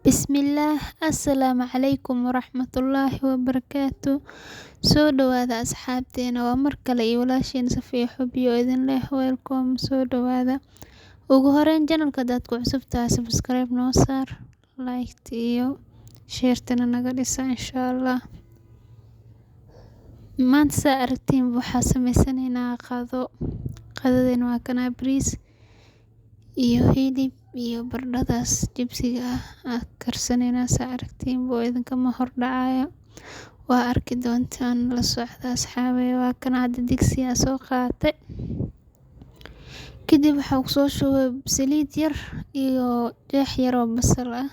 Bismillaah Assalaamu calaykum waraxmatullaahi wabarakaatu. Soo dhawaada asxaabteena, waa mar kale iyo walaashiin Safiya Xubiyo idin leh welcome. Soo dhawaada. Ugu horeyn, channelka hadaad ku cusub tahay, subscribe noo saar, like iyo sharetana naga dhisa insha Allah. Maanta saa aragtiin waxaa sameysanaynaa qado. Qadadeena waa kanaa, bariis iyo hilib iyo baradhadaas jibsiga ah aa karsanaynaa. Saa aragtiin buu idinkama hordhacayo, waa arki doontaan, la socda asxaabey. Waa kana, hadda digsigaa soo qaatay, kadib waxaa kusoo shubay saliid yar iyo jeex yar oo basal ah,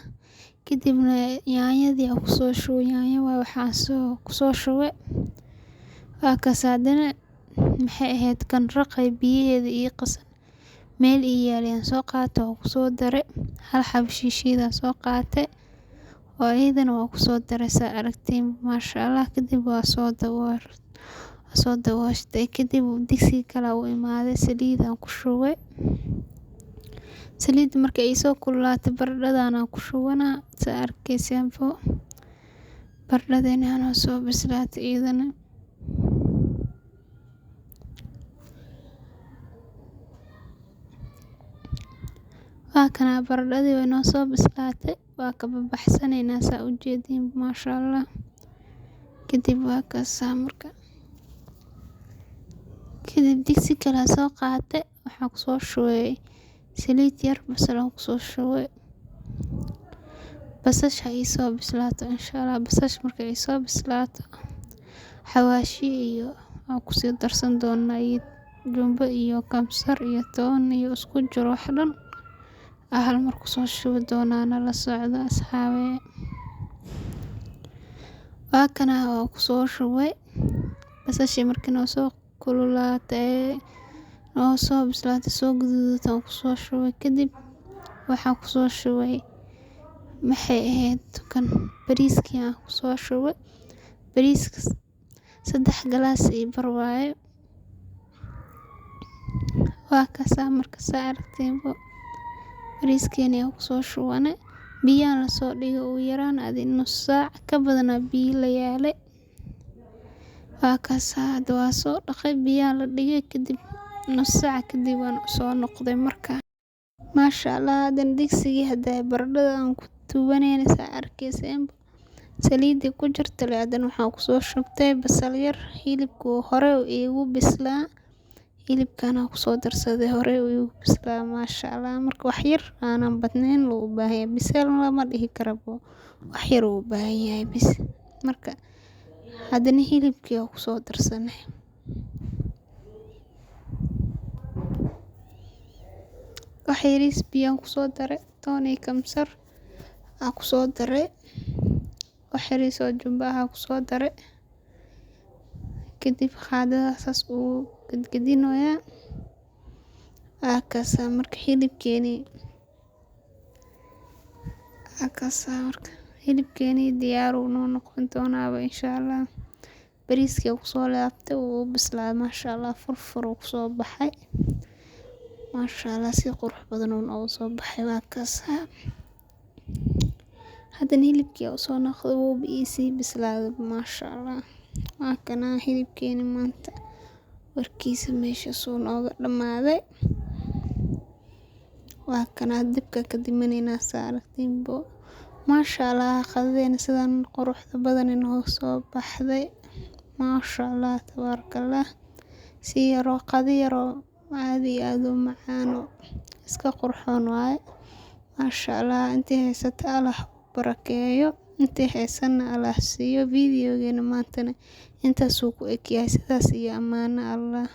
kadibna yaanyadii aa kusoo shubay. Yaanyo waa waxaa soo kusoo shubay, waa kaas. Haddana maxay ahayd kan raqay biyaheeda ii qasan meel ii yaalayaan soo qaatay oo kusoo daray. Hal xabo shiishiida soo qaatay oo iyadana waa kusoo daray, saa aragtiin, maasha Allah. Kadib waa soo dabool, soo dabooshtay. Kadib digsiga kale u imaaday, saliid aan ku shubay. Saliid marka ay soo kululaatay, baradhadan aan ku shubanaa. Saa arkayseenbo, baradhadeena noo soo bislaatay iyadana. Waa kana, baradhadii way noo soo bislaatay, waa ka babaxsanaynaa, saa u jeediin, maasha Allah. Kadib waa kaasaa marka. Kadib digsi kale soo qaatay, waxaa kusoo shubay saliid yar, basal aan kusoo shubay. Basasha ii soo bislaato insha Allah. Basasha marka ay soo bislaato, xawaashi iyo aan kusii darsan doonaa, iyo jumbo iyo kamsar iyo toon iyo isku jiro, wax dhan aa hal mar kusoo shubi doonaa, nala socda asxaabey. Waa kana, waa kusoo shubay basashii. Markii noo soo kululaatay, noo soo bislaatay, soo guduudatay, aan kusoo shubay. Kadib waxaa kusoo shubay, maxay ahayd kan, bariiskii aan kusoo shubay. Bariiska 3 galaas iyo bar waaye. Waa kaasaa marka, saa aragteenbo, bariiskeeni aan kusoo shubanay. Biyaan lasoo dhigay ugu yaraan adi nus saac ka badanaa biyo la yaalay. Waa kaasaa, hadda waa soo dhaqay, biyaa la dhigay, kadib nus saac kadib waan soo noqday marka. Maasha Allah. Haddana digsigii hadda baradhada aan ku tubanayna, saa arkayseen, saliidii ku jirta le, haddana waxaan kusoo shubtay basal yar. Hilibku hore iigu bislaa, hilibkana kusoo darsaday, hore iigu bislaa, maasha Allah. Marka wax yar aanan badnayn loo baahan yahay, biseel lama dhihi karabo, wax yar uu u baahan yahay bis. Marka haddana hilibkii aan kusoo darsanay. Wax yariis biyaan kusoo daray, toon iyo kamsar aan kusoo daray, wax yariis oo jumbo ah kusoo daray. Kadib qaadada saas uu gadgadinoyaa. Waa kaasaa marka hilibkeeni, waa kaasaa marka hilibkeeni diyaar uu noo noqon doonaaba insha Allah. Bariiskii kusoo laabtay, wuu bislaaday, maasha Allah, furfur uu kusoo baxay, maasha Allah, si qurux badan uu noogu soo baxay. Waa kaasaa, haddana hilibkii usoo noqday, wuu iisii bislaaday, maasha Allah. Waa kana hilibkeeni maanta, warkiisa meeshaasuu nooga dhamaaday. Waa kana, dabka ka dimaneynaa, saa aragtiinbo, maasha Allah. Qadadeena sidan quruxda badan inoo soo baxday, maasha Allah, tabaarakallah. Si yaroo qado yaroo aad iyo aad u macaan oo iska qurxoon waaye, maasha Allah. Intii haysata Allah barakeeyo, intii haysana Allah siiyo. Videogeena maantana intaasuu ku egyahay. Sidaas iyo amaano Allah.